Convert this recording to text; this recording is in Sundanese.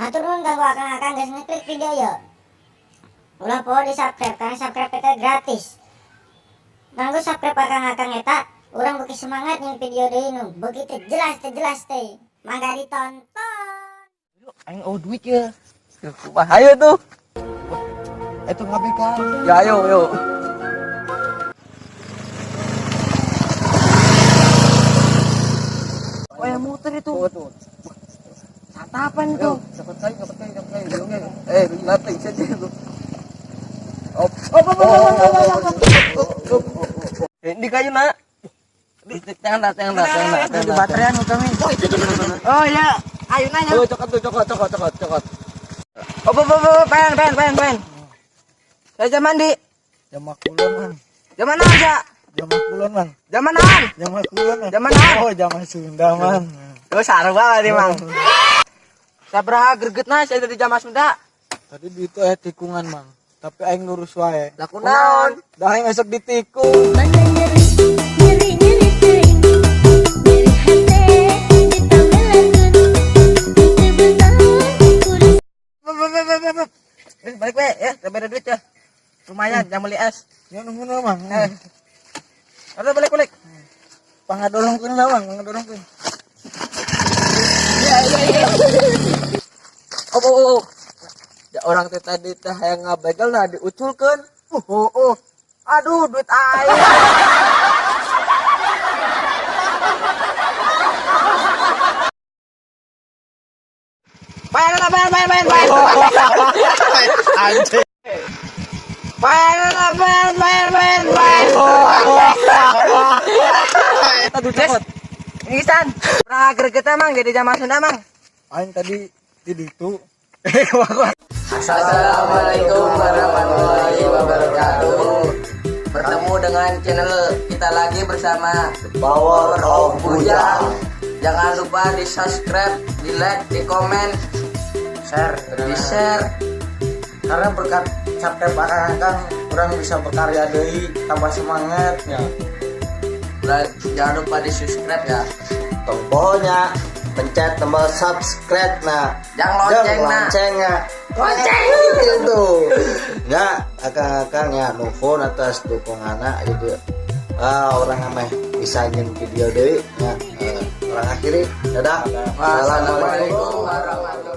Hatur nuhun kanggo akang-akang geus ngeklik video ieu. Ulah poho di subscribe karena subscribe eta gratis. Nganggo subscribe akang-akang eta urang beuki semangat nyieun video deui nu begitu jelas teh jelas teh. Mangga ditonton. Aing oh duit ya. Wah, ayo tuh. Itu ngabegal. Ya ayo, ayo. Oh, yang muter itu. Oh, tuh. Santapan itu. Dapat kayu, dapat kayu, dapat kayu. Eh, latih saja itu. Oh, oh, oh, oh, oh, oh, oh, oh. Eh, di kayu nak. Di tangan dah, tangan dah, tangan dah. Di bateraian kami. Oh iya, ayo nanya. Oh, cokot tuh, cokot, cokot, cokot, cokot. Oh, oh, oh, oh, pen, pen, pen, pen. Saya zaman di. Jamak kulon, Man. Zaman naon, Cak? Jamak kulon, Man. Zaman naon? Jamak kulon, Man. Zaman naon? Oh, jamak Sunda, Man. Oh, sarua berarti, Mang. Sabaraha gregetna saya dari zaman Sunda. Tadi di itu tikungan, Mang. Tapi aing lurus wae. Lah kunaon? Dah aing esok ditikung. Mana nyeri, nyeri, nyeri teuing. Nyeri hate ditambah lagun. Disebutan kudu. Eh, balik we ya, sampai ada duit ya. Lumayan, jangan beli es. Ya nunggu Mang. Eh. Aduh, balik, balik. Pangadolongkeun lah, Mang, pangadolongkeun. Oh, oh, oh. Ya, orang teh tadi teh hayang ngabegal nah diuculkeun. Oh, oh. Aduh, duit aing. Bayar lah, bayar, bayar, bayar, bayar. Anjing. Bayar lah, bayar, bayar, bayar, bayar. Aduh, cokot. Ini San, pernah greget emang jadi zaman Sunda, Mang. Aing tadi di ditu. Assalamualaikum warahmatullahi wabarakatuh. Bertemu dengan channel kita lagi bersama Power of Bujang. Jangan lupa di subscribe, di like, di komen, Share. di share. Karena berkat subscribe akang-akang orang bisa berkarya deui, tambah semangat ya. Jangan lupa di subscribe ya. Tombolnya pencet tombol subscribe nah. Jangan lonceng nah. Loncengnya. Lonceng gitu. Ya, akang-akang ya nuhun atas dukunganna gitu. Ah, urang ameh bisa nyieun video deui ya. Urang akhiri. Dadah. Wassalamualaikum warahmatullahi.